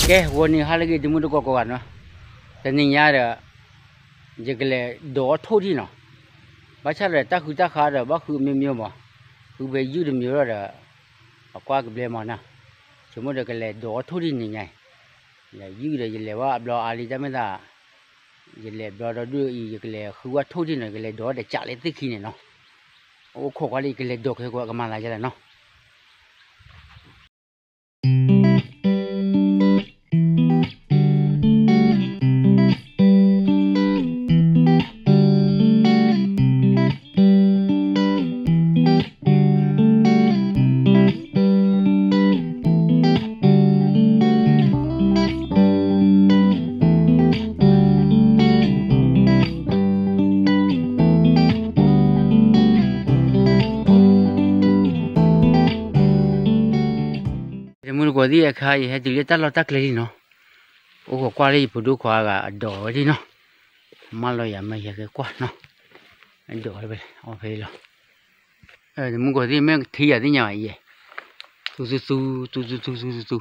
ကဲ ဂီၤနံၤဟါလၢအဂ့ၤ တမုၢ်တကိးကိးဂၤနီၤ, တနံၤညါဒီး ယကလဲၤဒိးအီၣ်ထိၣ်ထံနီၤ, ဘၣ်ဆၣ်ဒီးတၢ်ဃုတၢ်ဃါဒီးဘၣ်ဃုအမျိုးမျိုးမး, ဃုဖဲယုၢ်တမျိုးဒီး အကွၢ်ကဘျဲမးနီၤ, ဆိကမိၣ်ဒီးကလဲၤဒိးအီၣ်ထိၣ်ထံနံၤညါအံၤ, ယုၢ်ဒီးယလဲၤဘၣ်အဘျီအါလံ တၢ်မ့ၢ်သး ယလဲၤဘျီဒီဒူၣ်အံၤ ယကလဲၤဃုဝဲထိၣ်ထံနီၤ, ယကလဲၤဒိးဒီးကးလၢသ့ၣ်ခံန့ၣ်နီၤ, အိၣ်ခိးကွၢ်လၢယကလဲၤဒိးကဲကိးကမၤလၢ်ယဲလၢနီၤ. တမုၢ်တကိးသ့ၣ် အခါ ယဟဲတုၤလၢတၢ်လီၢ်တၢ်ကျဲလံနီၤ, အိၣ်ခိးကွၢ်လၢယဖိဒိၣ်ခွါဂၤအဒိးဝဲဒၣ်နီၤ, မၢလီၤယၤမ့ၢ်ယကဲကွၢ်နီၤ, အဒိးဝဲဖဲလဲၣ် အီၣ်ဖဲလီၤ. တမုၢ်တကိးသ့ၣ် မ့ၢ်ထံၣ်ယၤသ့ၣ်ညါဘၣ်ယဲ, သူသူသူ, သူသူသူ, သူသူသူ,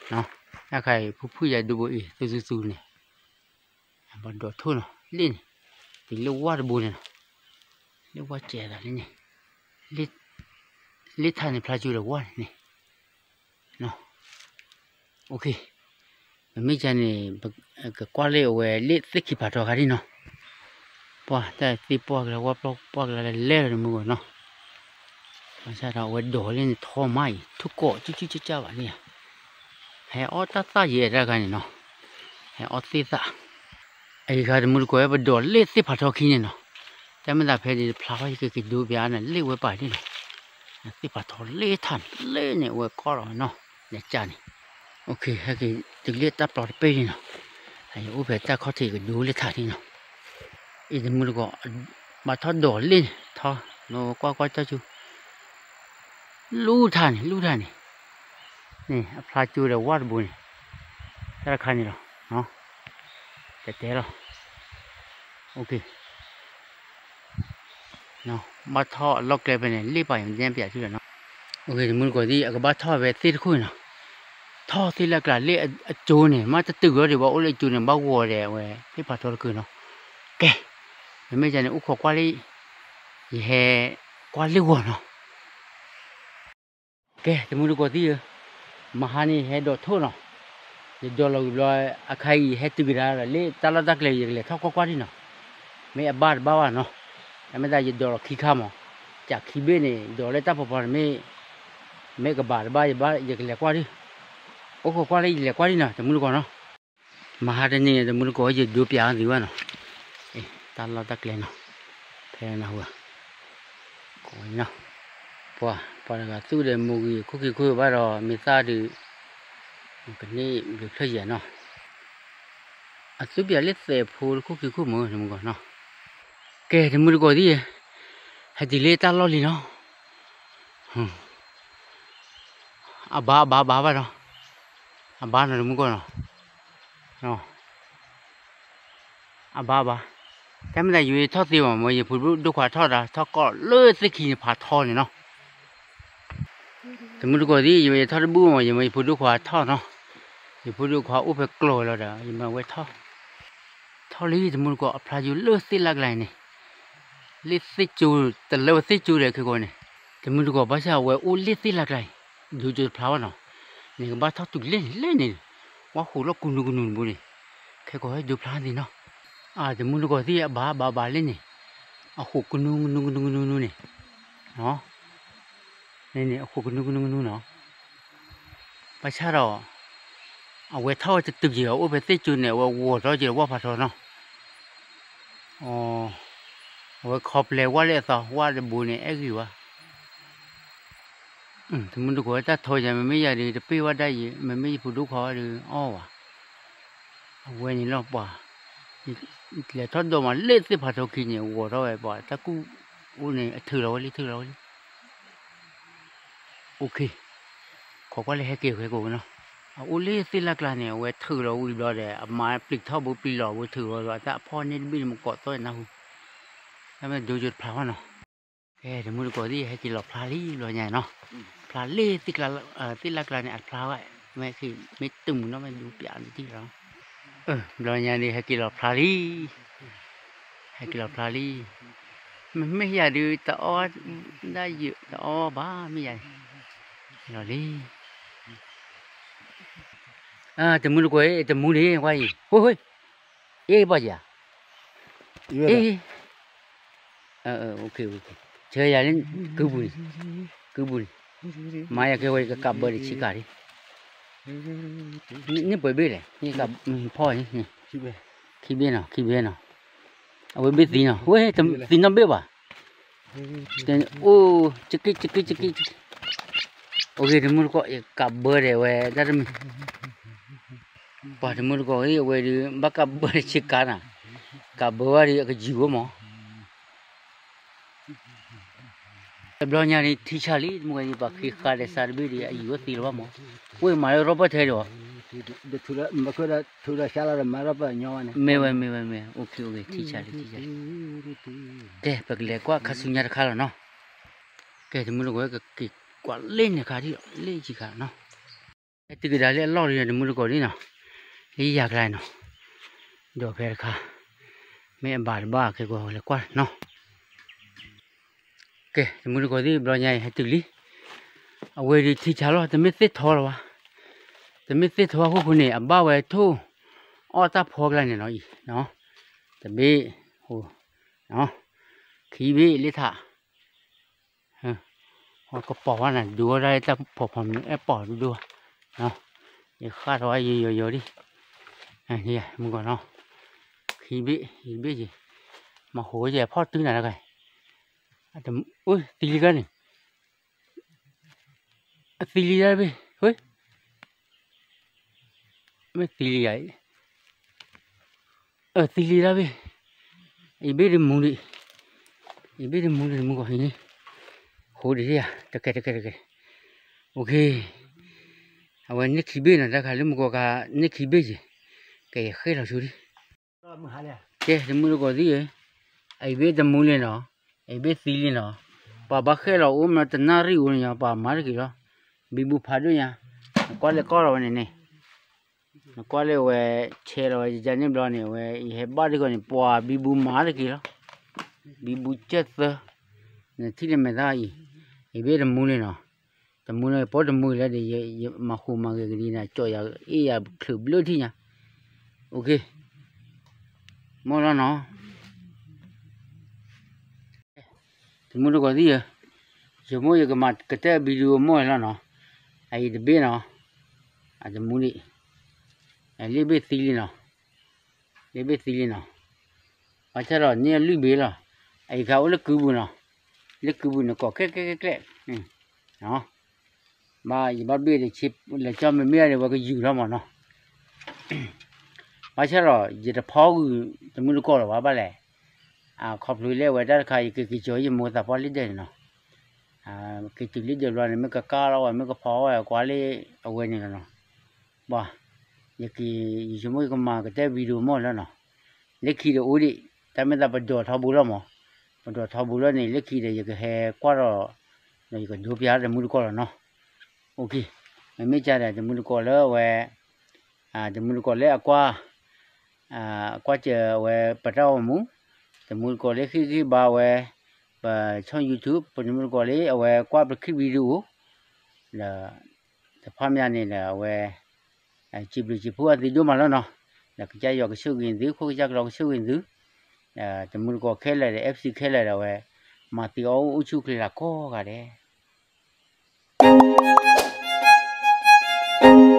တၢ်ခါအံၤ ဖုဖုယၤဒိဘိအံၤ သူသူသူန့ၣ်, ပှၤဒိးထိၣ်နီၤ လ့ၣ်န့ၣ်, တုၤလၢဝၢ်တဘိန့ၣ်နီၤ, လ့ၣ်ဝၢ်စဲးသးလံန့ၣ်, လ့ၣ်ထးန့ၣ် ဖျါကၠိဒီးဝၢ်န့ၣ်န့ၣ် ပမ့ၢ်ကန့ၣ် ကကွၢ်လၢအဝဲလ့ၣ်သ့ၣ်ခံဖးထီခါဒ်နီၤ, ပှၢ်တၢ်သ့ၣ်ပှၢ်ကလါဝၢ်ပှၢ်ကလါလဲၤလဲၤလီၤ တမုၢ်တကိးနီၤ, ဘၣ်ဆၣ်ဒီးအဝဲဒိးလ့ၣ်န့ၣ်ထီမးအံၤ ထူၣ်ကိးကၠူကၠူကၠၢ်ကၠၢ်ဘၣ်န့ၣ်ဧါ, ဟဲအီၣ်တၢ်သၣ်ယဲတၢ်ခါန့ၣ်နီၤ, ဟဲအီၣ်သ့ၣ်သၣ် အံၤခါတမုၢ်တကိး ပဒိးလ့ၣ်သ့ၣ်ဖးထီခံန့ၣ်နီၤ, တၢ်မ့ၢ်သးဖဲန့ၣ်တဖျါဘၣ် ယကက့ၤဒိပျးန့ၣ် လ့ၣ်ဝဲပာ်န့ၣ်နီၤ, သ့ၣ်ဖးထီလ့ၣ်ထးန့ၣ် လ့ၣ်န့ၣ် အဝဲကီၢ်လီၤနီၤ, လဲၤကၢ်န့ၣ်, ဟဲက့ၤတုၤလၢတၢ်ပျီတပဲၢ်န့ၣ်နီၤ, ယအိၣ်ဖဲတၢ်ခီၣ်ထံးကဒိလၢထးန့ၣ်နီၤ, အံၤတမုၢ်တကိး ဘၣ်ထီၣ်ဒိးလ့ၣ်န့ၣ် ထီ နကွၢ်ကွၢ်ကၠီကၠူ လူၢ်ထးန့ၣ် လူၢ်ထးန့ၣ်, န့ၣ် အဖျါကၠိဒီးဝၢ်တဘိန့ၣ်, တၢ်တခါန့ၣ်လီၤ, တဲတဲလီၤ, ဘၣ်ထီၣ်အလီၢ်ကျဲဖဲန့ၣ် လ့ၣ်ပာ်ယၤ မ့ၢ်ပျးထူလီၤနီၤ, တမုၢ်တကိးသ့ၣ် အကဘၣ်ထီၣ်ဖဲသ့ၣ်တခိၣ်န့ၣ်နီၤ, ထီၣ်သ့ၣ်လၢကျါလၢအကၠိန့ၣ် မ့ၢ်တတုၤလီၤဒီး ဘၣ်အိၣ်လၢအကၠိန့ၣ် ဘၣ်ဂီၤဒီးအဝဲသ့ၣ်ဖးထီတကုာ်နီၤ, ကဲ, မ့မ့ၢ်ကန့ၣ် အိၣ်ခိးကွၢ်လၢ ယဟဲကွၢ်လ့ၣ်ဂီၤနီၤ ကဲ တမုၢ်တကိးသ့ၣ်ဧၢ, မဟါန့ၣ် ယဟဲဒိးထိၣ်နီၤ, ယဒိးလီၤဝံၤဘျီ အခါအံၤ ယဟဲတုၤကဒါဒီး လၢတၢ်လီၢ်တၢ်ကျဲ ယကလဲၤထီၣ်ကွၢ်ကွၢ်ဒံနီၤ, မ့ၢ်အဘၣ်တဘၣ်ဘၣ်နီၤ, တၢ်မ့ၢ်သးယဒိးလီၤခံခါမး, ကးခံဘ့ၣ်န့ၣ် ဒိးလၢတၢ်ပီၤပီၤန့ၣ်မ့ၢ်, မ့ၢ်ကဘၣ်တဘၣ် ယဘၣ် ယကလဲၤကွၢ်ဒံ, အိၣ်ခိးကွၢ်လၢယလဲၤကွၢ်ဒံနီၤ တမုၢ်တကိးနီၤ. မဟါတနံၤန့ၣ် တမုၢ်တကိး ယဒိပျးအီၤသ့ဝဲနီၤ, တၢ်လီၢ်တၢ်ကျဲနီၤ, ဖဲနၢ်ဟူဧါ, ပှၤ ပှၤတဂၤသူၣ်ဒီးမိၢ်ဂံၢ်ခိၣ်ခံခိၣ်ဘၣ်ဒီး မ့ၢ်သၣ်ဒုး, ကန့ၢ်ဘျုးဖျၢၣ်ယဲနီၤ, အသူၣ်ပျးလၢသဲးဖိတခိၣ်ခံခိၣ်မုၢ် တမုၢ်တကိးနီၤ, ကဲ တမုၢ်တကိးသ့ၣ်, ဟဲတုၤလၢတၢ်လီၢ်လံနီၤ, အဘါအဘါဘါဘၣ်ဒီး, အဘါနီၤတမုၢ်တကိးနီၤ, အဘါဘါ, တၢ်မ့ၢ်သးယိၤယထီၣ်သ့မး မ့ၢ်ယဖိဒိၣ်ခွါထီၣ်တၢ် ထီၣ်ကီၢ်လၢသ့ၣ်ခံန့ၣ်ဖးထီန့ၣ်နီၤ, တမုၢ်တကိးသ့ၣ် ယမ့ၢ်ယထီၣ်တဘူၣ်မး ယမ့ၢ်ယဖိဒိၣ်ခွါထီၣ်နီၤ, ယဖိဒိၣ်ခွါအိၣ်ဖဲကျိၤဝဲလီၤဒီး ယမ့ၢ်ဝဲထီၣ်, ထီၣ်လံတမုၢ်တကိး အဖျါယိၤလၢသ့ၣ်လၢ်ကျါန့ၣ်, လၢသ့ၣ်ကၠိ, တလၢဝဲသ့ၣ်ကၠိဒီးခဲကိာ်န့ၣ်, တမုၢ်တကိး ဘၣ်ဆၣ်အဝဲအိၣ်လၢသ့ၣ်လၢ်ကျါအံၤ, ဒိကၠိတဖျါဘၣ်နီၤ, န့ၣ်ကဘၣ်ထီၣ်တုၤလၢန့ၣ်လၢန့ၣ်, ဝါဃိးလီၤကနူၤကနူၤတဘိန့ၣ်, ခဲကိာ်ဟဲဒိဖျါသ့ၣ်နီၤ, အတမုၢ်တကိးသ့ၣ်အဘါဘါဘါလၢန့ၣ်, အဃိးကနူၤကနူၤကနူၤကနူၤန့ၣ်, န့ၣ်န့ၣ် အဃိးကနူၤကနူၤကနူၤနီၤ, ဘၣ်ဆၣ်ဒီး အဝဲထီၣ်ဝဲတတုၤက့ၤ အိၣ်ဖဲသ့ၣ်ကၠိန့ၣ် အဝဲဂီၤထီၣ်က့ၤဝၣ်ဖးထီနီၤ, အဝဲခီပျဲဝၣ်လၢအသီ ဝၣ်တဘိန့ၣ် အဲၣ်ဂံၢ်ဝဲ, တမုၢ်တကိးတၢ်ထီယၤ မ့မ့ၢ်ယၤဒီး တပ့ၢ်ဝဲဒၣ်ယၤ မ့မ့ၢ်ယဖိဒိၣ်ခွါဒီး အီၣ်ဝဲ, အဝဲန့ၣ်လီၤပှၤ, လဲၤထီၣ်ဒိးမးလၢသ့ၣ်ဖးထီခံန့ၣ် ဂီၤထီၣ်ဝဲပှၤ တၢ်ကူၣ်အိၣ်န့ၣ် အထုးလီၤဝဲလံ ထုးလီၤဝဲလံ အိၣ်ခ့, ခိးကွၢ်လၢဟဲက့ၤဝဲကိးဝဲနီၤ, အအိၣ်လၢသ့ၣ်လၢ်ကျါန့ၣ် အဝဲထုးလီၤဝံၤဘျီဒီး အမၤပျံၤထီၣ်ဘိပျံၤလီၤဘိထုးဝဲဘျီ အတၢ်အဖီၣ်န့ၢ်တဘ့ၣ်န့ၣ်မ့ၢ်ကိးသီန့ၣ်နၢ်ဟူ, တၢ်မ့ၢ်ဒိကၠိတဖျါဘၣ်နီၤ, ကဲ တမုၢ်တကိးသ့ၣ် ဟဲက့ၤလီၤဖျါလံဘျီညါနီၤ, ဖျါလၢသ့ၣ်လၢ်ကျါန့ၣ် အတဖျါဘၣ် မ့ၢ်တုၤမုၢ်နီၢ်မ့ၢ်ဒူပျးန့ၣ်တံၢ်လီၤ. ဘျီညါန့ၣ် ဟဲက့ၤလီၤဖျါလံ, ဟဲက့ၤလီၤဖျါလံ. မ့မ့ၢ်ယၤဒုး တအီၣ်ဒၣ်ယုာ် တအီၣ်ဘၣ် မ့ၢ်ယၤလီၤလံ. တမူတကိးအံၤ တမူန့ၣ် ကွၢ်အံၤ ဟိဟိ, အ့ၣ်ဘၣ်ယၤ, အ့ၣ်, ဆၢယၤလၢ ကုပူၤန့ၣ်, ကုပူၤန့ၣ်, မၤယၤကဲဝဲ ယကကးဘၢဒီးဆ့ကၤလံ, န့ၣ်ပှဲၤဘ့ၣ်လဲၣ်, ဖီၣ်န့ၣ်, ခံဘ့ၣ်နီၤ, ခံဘ့ၣ်နီၤ, အဝဲဘ့ၣ်သံနီၤ, ဝဲသံနီၣ်ဘ့ၣ်ဘၣ် အိၣ်, ကက့ၣ် ကက့ၣ် ကက့ၣ်, အိၣ်ဂ့ၤ တမူတကိး ယကးဘၢဒီးဝဲဒၣ်တမံၤ, ပှၤတမူတကိးဂ့ၤ အဝဲဒုး ဘၣ်ကးဘၢဒီးဆ့ကၤနၤ, ကးဘၢဝဲဒီး အကယူၤဝဲမး တဘျီညါန့ၣ် ထံဆါလံ တမူတကိး ပှၤဃ့ဃာ်ဒီးစးတဘ့ၣ်ဒီး အယူၤဝဲသံလီၤဘၣ်မး, ဝဲမၤလၢရီဘၣ်ထဲဒီး မ့ၢ်ဝဲ မ့ၢ်ဝဲ မ့ၢ်ဝဲ အိၣ်ခ့ အိၣ်ဂ့ၤ ထံဆါလံ ထံဆါလံ, ကဲ ပကလဲၤကွၢ်ခါဆူညါတခါလီၤနီၤ, ကဲ တမူတကိး ကက့ၤကွၢ်လၢန့ၣ်ခါဒ်လီၤ လၢယံၤခါနီၤ, ဟဲတုၤကဒါလၢအလီၢ်ဒီး တမူတကိးဒ်နီၤ, လၢယၤကျါနီၤ, ဒီးဖဲတခါ, မ့ၢ်အဘၣ်တဘၣ် ကဲ ကွၢ်လဲၤကွၢ်နီၤ ကဲ တမူတကိးသ့ၣ် ဘျီညါအံၤ ဟဲတုၤလံ, အဝဲဒုးထံဆါလီၤ တမ့ၢ်သ့ၣ်ထီလီၤဘၣ်, တမ့ၢ်သ့ၣ်ထီအခိၣ်ဃိန့ၣ် အဘၣ်ဝဲထိၣ်, အီၣ်တၢ်ဖီကျါန့ၣ်နီၤအံၤ, တဘ့ၣ်, ခံဘ့ၣ်လၢထး, ကပီၤဝဲန့ၣ် ဒုးဝဲဒၣ်တၢ်ဖီဖီမနုၤ အဲၣ်ပီၤဒိၣ်ဒိၣ်, ယဃၣ်ထီၣ်ဝဲယိယိယိဒံး, မုၢ်ကီၢ်နီၤ, ခံဘ့ၣ် ယဘ့ၣ်ယံၤ, မၤဟိဝဲယဲၢ်ဖီၣ်တုၤနၤတဂၤ, သံလံဂၤန့ၣ်, အသံလံတၢ်ဘ့ၣ်, မ့ၢ်သံလံယၤအံၤ, အသံလံတၢ်ဘ့ၣ်, အံၤဘ့ၣ်တမူဒံး, အံၤဘ့ၣ်တမူဒံး တမူကီၢ်ဟံးန့ၣ်, ဟိဒံးဧါ တကဲတကဲတကဲ, အိၣ်ခ့, အဝဲန့ၢ်ခံဘ့ၣ်နီၤ တၢ်ခါလၢမုၢ်ကီၢ်ခါ န့ၢ်ခံဘ့ၣ်ယံၤ, ကဲယဃ့ၢ်လီၤဆူဒံး ကဲ တမူတကိးသ့ၣ်ဧၢ, အံၤဘ့ၣ်တမူလံနီၤ, အံၤဘ့ၣ်သံလံနီၤ, ပှၤဘၣ်ဃဲလီၤအိၣ်မးတနၣ်ရံၣ်အိၣ်န့ၣ်ညီ ပှၤမၤတက့ၤလီၤ, ဘံဘူဖးဒိၣ်ညါ, နကွၢ်လၢကီၢ်လီၤဝဲန့ၣ်န့ၣ်, နကွၢ်လၢဝဲ ဆဲးလီၤဝဲယကန့ၣ်ဘျီန့ၣ် အဝဲအံၤဟဲဘၣ်ဒ်ဂီၤန့ၣ် ပှၤဘံဘူမၤတက့ၤလီၤ, ဘံဘူကၢၢ်သၢ, နထံၣ်လၢမဲာ်သၣ်အံၤ, အံၤဘ့ၣ်တမူလံနီၤ, တမူလၢပီတမူလၢဒီး ယမၤဟူးမၤဂဲၤကဒံးနၤ ကၠီၣ်ယၤအ့ၣ်ယၤချုးဘျၢထံၣ်ညါ, အိၣ်ခ့, မ့ၢ်လီၤနီၤ တမူတကိးသ့ၣ်ဧၢ, ယမိၢ်ယကမၤကတၢၢ် video မိၢ်လီၤနီၤ, အအံၤတဘ့ၣ်နီၤ, အတမူဒံး, လ့ၣ်ဘ့ၣ်သံလံနီၤ, လ့ၣ်ဘ့ၣ်သံလံနီၤ, ဘၣ်ဆၣ်ဒီးန့ၢ်အလွံၢ်ဘ့ၣ်လီၤ, အအံၤခါအိၣ်လၢကုပူၤနီၤ, လၢကုပူၤန့ၣ်ကိးကျဲကျဲကျဲကျဲ, ဘၣ်ယဘၣ်ဘ့ၣ်ဒီး လဲၤကၠီမ့မ့ၢ်ဒီး ဝဲကယူၤထီၣ်မးနီၤ ဘၣ်ဆၣ်ဒီး ယတဖီဂုာ် တမူတကိးလၢၤဘၣ် ဘၣ်လဲၣ်, ခီဖျိလၢအဝဲတၢ်တခါ ယကက့ၤကၠီယမိၢ်သးပှၢ်လံဒဲးန့ၣ်နီၤ, က့ၤတုၤလံဒဲးဘျီန့ၣ် မ့ၢ်ကကၢ်လီၤဝဲ မ့ၢ်ကဖီဝဲကွၢ်လၢအဝဲန့ၣ်လီၤနီၤ, ဘၣ်, ယက့ၤ ယဆိကမိၣ်ယကမၤကတၢၢ် video မိၢ်လီၤနီၤ, လၢခံဒီးအိၣ်ဒံး တၢ်မ့ၢ်သးပဒိးထီဘိလီၤမး, ပဒိးထီဘိလီၤန့ၣ် လၢခံဒီး ယကဟဲကွၢ်ဒီး ဒီးယကဒိပျးတမူတကိးလီၤနီၤ, မ့မ့ၢ်ကဒီး တမူတကိးလၢအဝဲ တမူတကိးလၢအကွၢ် ကွၢ်စၢၤအဝဲပတၢ်အိၣ်မူ, တမူတကိးလၢဃ့ၢ်ဂံၢ်ဘါဝဲ ပဆီၣ် YouTube, ပတမူတကိးလၢအဝဲကွၢ်ပ clip video ဒီး တဖၣ်မးန့ၣ်ဒီး အဝဲ စံးဘျုးစံးဖှိၣ်အသုဒိၣ်မးလီၤနီၤ, ဒီးကစၢ်ယွၤကဆိၣ်ဂ့ၤသု, ခိၣ်ကစၢ်ကလီကဆိၣ်ဂ့ၤသု, တမူတကိးခဲလၢာ်ဒီး FC ခဲလၢာ်ဒီး အဝဲ မၤသံအီၣ်အိၣ်ဆူၣ်ချ့လၢကိးဂၤဒဲး